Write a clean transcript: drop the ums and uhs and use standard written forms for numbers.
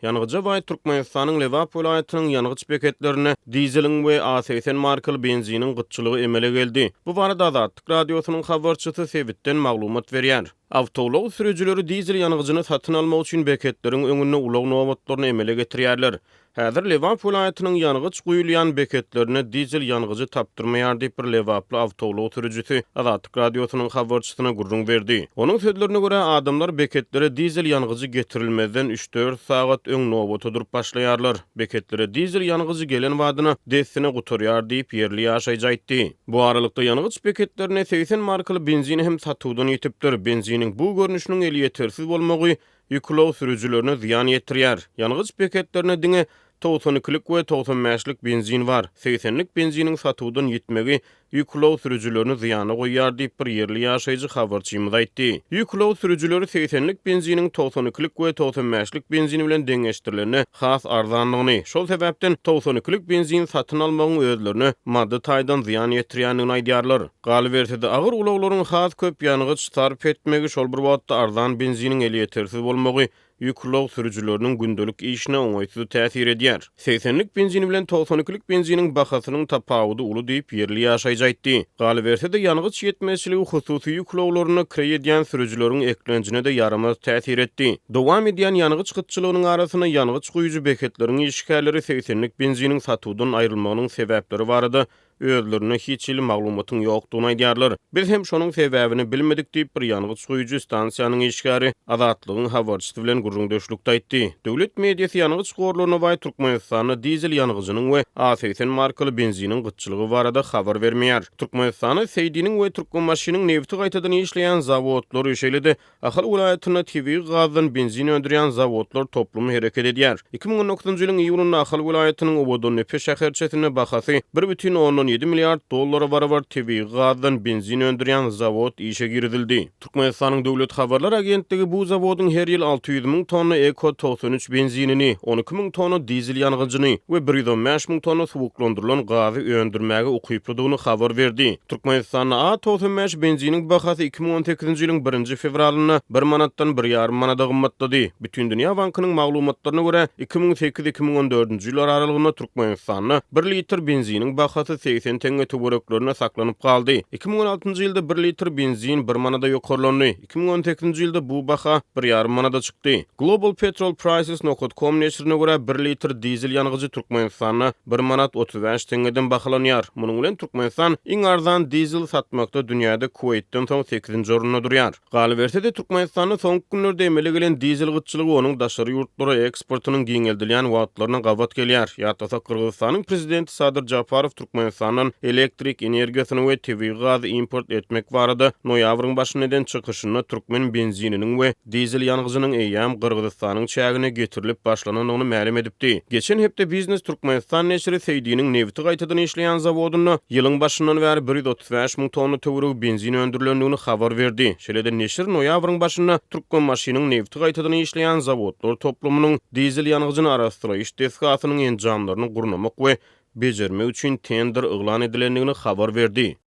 Ýangyja baý Türkmenistanyň Lebap welaýatynyň ýangyç beketlerinde dizeliň we A 80 markaly benziniň gytçylygy emele geldi. Bu barada Azatlyk Radiosynyň habarçysy sebitden maglumat berýär. Awtoulag sürüjileri dizel ýangyjyny satyn almak üçin beketleriň öňünde ulag nobatlaryny emele getirýärler. Häzir Lebap welaýatynyň ýangyç guýulýan beketlerinde dizel ýangyjy tapdyrmaýar diýip, bir lebaply awtoulag sürüjisi Azatlyk Radiosynyň habarçysyna gürrüň berdi. Onuň sözlerine görä, adamlar beketlere dizel ýangyjy getirilmezden üç-dört sagat öň nobata durup başlaýarlar. Beketlere dizel ýangyjy gelen badyna, dessine gutarýar diýip, ýerli ýaşaýjy aýtdy. Bu aralykda, ýangyç beketlerinde 80 markaly benzin hem satuwdan ýitipdir. Benziniň bu görnüşiniň elýetersiz bolmagy Ýük ulag sürüjilerine zyýan ýetirýär. Ýangyç beketlerinde diňe 92-lik we 95-lik benzin bar. 80-lik benziniň satuwdan ýitmegi ýük ulag sürüjilerini zyýana goýýar diýip, bir ýerli ýaşaýjy habarçymyza aýtdy. Ýük ulag sürüjileri 80-lik benziniň 92-lik we 95-lik benzin bilen deňeşdirilende has arzandygyny, şol sebäpden 92-lik benzin satyn almagyň özlerine maddy taýdan zyýan ýetirýändigini aýdýarlar. Galyberse-de, agyr ulaglaryň has köp ýangyç sarp etmegi, şol bir wagtda arzan benziniň elýetersiz bolmagy ýük ulag sürüjileriniň gündelik işine oňaýsyz täsir edýär. Segsenlik benzin bilen togsan ikilik benziniň bahasynyň tapawudy uly diýip, ýerli ýaşaýjy aýtdy. Galyberse-de, ýangyç ýetmezçiligi hususy ýük ulaglarynda kireý edýän sürüjileriň eklenjine-de ýaramaz täsir etdi. Dowam edýän ýangyç gytçylygynyň arasynda ýangyç guýujy beketleriň işgärleri segsenlik benziniň satuwdan aýrylmagynyň sebäpleri barada özlerinde hiç hili maglumatyň ýokdugyny aýdýarlar. Biz hem şonuň sebäbini bilmedik diýip, bir ýangyç guýujy stansiýanyň işgäri Azatlygyň habarçysy bilen gürrüňdeşlikde aýtdy. Döwlet mediasy ýangyç gorlaryna baý Türkmenistanda dizel ýangyjynyň we A 80 markaly benziniň gytçylygy barada habar bermeýär. Türkmenistanda Seýdiniň we Türkmenbaşynyň nebiti gaýtadan işleýän zawodlary, şeýle-de Ahal welaýatynda tebigy gazdan benzin öndürýän zawodlar toplumy hereket edýär. 2019-njy ýylyň iýunynda Ahal welaýatynyň Owadandepe şäherçesinde bahasy 1,7 milliard dollara barabar tebigy gazdan benzin öndürýän zawod işe girizildi. Türkmenistanyň Döwlet habarlar agentligi bu zawodyň her ýyl 600 müň tonna Eko 93 benzinini, 12 müň tonna dizel ýangyjyny we 115 müň tonna suwuklandyrylan gazy öndürmäge ukyplydygyny habar berdi. Türkmenistanda A 95 benziniň bahasy 2018-nji ýylyň birinji fewralynda bir manatdan bir ýarym manada gymmatlady. Bütindünýä bankynyň maglumatlaryna görä, 2008-iki müň on dördünji ýyllar aralygynda Türkmenistanda bir litr benziniň bahasy 80 teňňe töwereklerinde saklanyp galdy. 2016-njy ýylda bir litr benzin bir manada ýokarlandy. 2018-nji ýylda bu baha bir ýarym manada çykdy. Global Petrol Prices nokat com neşirine görä, bir litr dizel ýangyjy Türkmenistanda bir manat 35 teňňeden bahalanýar. Munuň bilen Türkmenistan iň arzan dizel satmakda dünýäde Kuweýtden soň sekizinji orunda durýar. Galyberse-de, Türkmenistanda soňky günlerde emele gelen dizel gytçylygy onuň daşary ýurtlara eksportynyň giňeldilýän wagtlaryna gabat gelýär. Ýatlasak, Gyrgyzystanyň prezidenti Sadyr Japarow Türkmenistandan elektrik energiýasyny we tebigy gazy import etmek barada noýabryň başynda eden çykyşynda türkmen benzininiň we dizel ýangyjynyň eýýäm Gyrgyzystanyň çägine getirilip başlanandygyny mälim edipdi. Geçen hepde Biznes Türkmenistan neşiri Seýdiniň nebiti gaýtadan işleýän zawodynda ýylyň başyndan bäri 135 müň tonna töweregi benzin öndürilendigini habar berdi. Şeýle-de neşir noýabryň başynda Türkmenbaşynyň nebiti gaýtadan işleýän zawodlar toplumynyň dizel ýangyjyny arassalaýyş desgasynyň enjamlaryny gurnamak we bejermek üçin tender yglan edilendigini habar berdi.